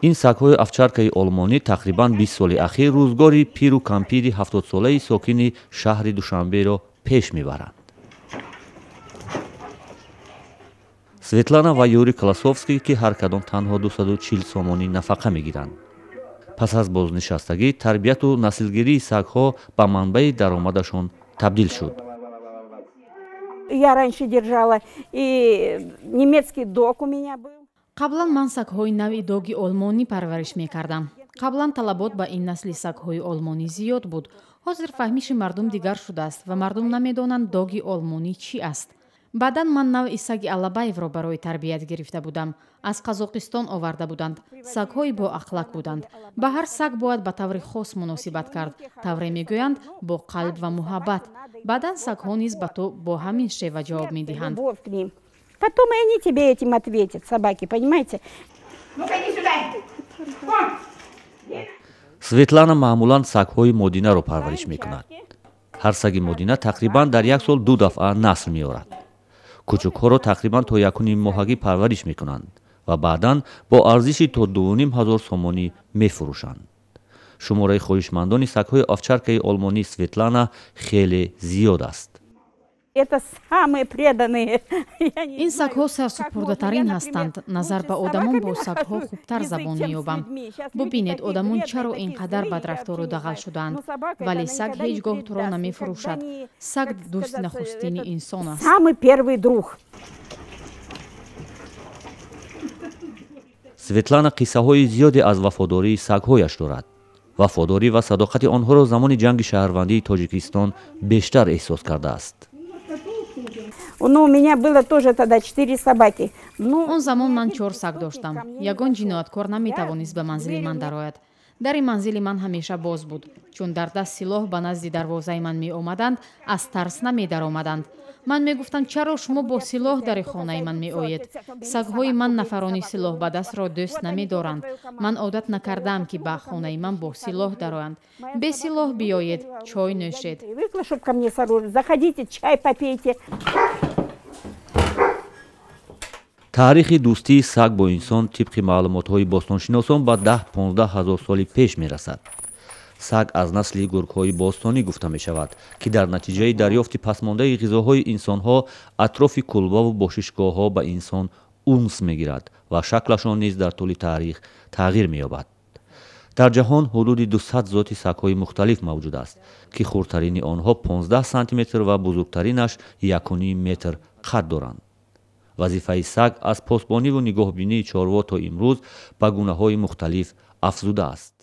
Ин сагҳои овчаркаи олмонӣ тақрибан 20 соли ахир рӯзгори пиру кампири 70-солаи сокини шаҳри Душанберо пеш мебаранд. Светлана ва Юрий Колосовский, ки ҳар кадом танҳо 240 сомонӣ нафақа мегиранд. Пас аз бознишастагӣ тарбияту наслгирии сагҳо ба манбаи даромадашон табдил шуд. Я раньше держала и немецкий дог у меня был. Қаблан ман сагҳои навъи доги олмонӣ парвариш мекардам. Қаблан талабот ба ин насли сагҳои олмонӣ зиёд буд. Ҳозир фаҳмиши мардум дигар шудааст ва мардум намедонанд, доги олмонӣ чӣ аст. Баъдан ман навъи саги алабаевро барои тарбият гирифта будам. Аз Қазоқистон оварда буданд. Сагҳои боақлак буданд. Ба ҳар саг бояд ба таври хос муносибат кард, тавре мегӯянд, бо қалб ва муҳаббат. Баъдан сагҳо низ ба ту бо ҳамин шева ҷавоб медиҳанд. Потом и они тебе этим ответят, собаки, понимаете? Светлана маъмулан сагҳои модинаро парвариш мекунад. Ҳар саги модина тақрибан дар як сол ду дафъа насл меорад. Кӯчукҳоро тақрибан то 1,5 моҳагӣ парвариш мекунанд ва баъдан бо арзиши то 2500 сомонӣ мефурӯшанд. Шумораи хоҳишмандони сагҳои овчаркаи олмонии Светлана хеле зиёд аст. Это самые преданные. Ин сагҳо сарсупурдатарин ҳастанд. Назар ба одамон бо сагҳо хубтар забон меёбам. Бубинед, одамон чаро ин қадар бадрафтору дағал шудаанд, вале саг ҳеҷ гоҳ туро намефурӯшад. Саг дӯсти нахустини инсон аст. Самый первый друг. Светлана қиссаҳои зиёде аз вафодории сагҳояш дорад. Вафодорӣ ва садоқати онҳоро замони ҷанги шаҳрвандии Тоҷикистон бештар эҳсос кардааст. Ну, у меня было тоже тогда 4 собаки. Ну, он замон ман чор саг доштам. Ягон ҷинояткор наметавонист ба манзили ман дарояд. Дари манзили ман ҳамеша боз буд. Чун дар даст силоҳ ба назди дарвозаи ман меомаданд, аз тарс намедаромаданд. Ман мегуфтам, чаро шумо бо силоҳ дари хонаи ман меоед? Сагҳои ман нафарони силоҳ ба дастро дӯст намедоранд. Ман одат накардаам, ки ба хонаи ман бо силоҳ дароянд. Бе силоҳ биёед, чой нӯшед. Заходите, чай попейте. Таърихи дӯстии саг бо инсон тибқи маълумотҳои бостоншиносон ба 10-15 ҳазор соли пеш мерасад. Саг аз насли гургҳои бостонӣ гуфта мешавад, ки дар натиҷаи дарёфти пасмондаи ғизоҳои инсонҳо атрофи кулбаву бошишгоҳҳо ба инсон унс мегирад ва шаклашон низ дар тӯли таърих тағйир меёбад. Дар ҷаҳон ҳудуди 200 зоти сагҳои мухталиф мавҷуд аст, ки хурдтарини онҳо 15 сантиметр ва бузургтаринаш 1,5 метр қад доранд. Вазифаи саг аз посбониву нигоҳбинии чорво то имрӯз ба гунаҳои мухталиф афзудааст.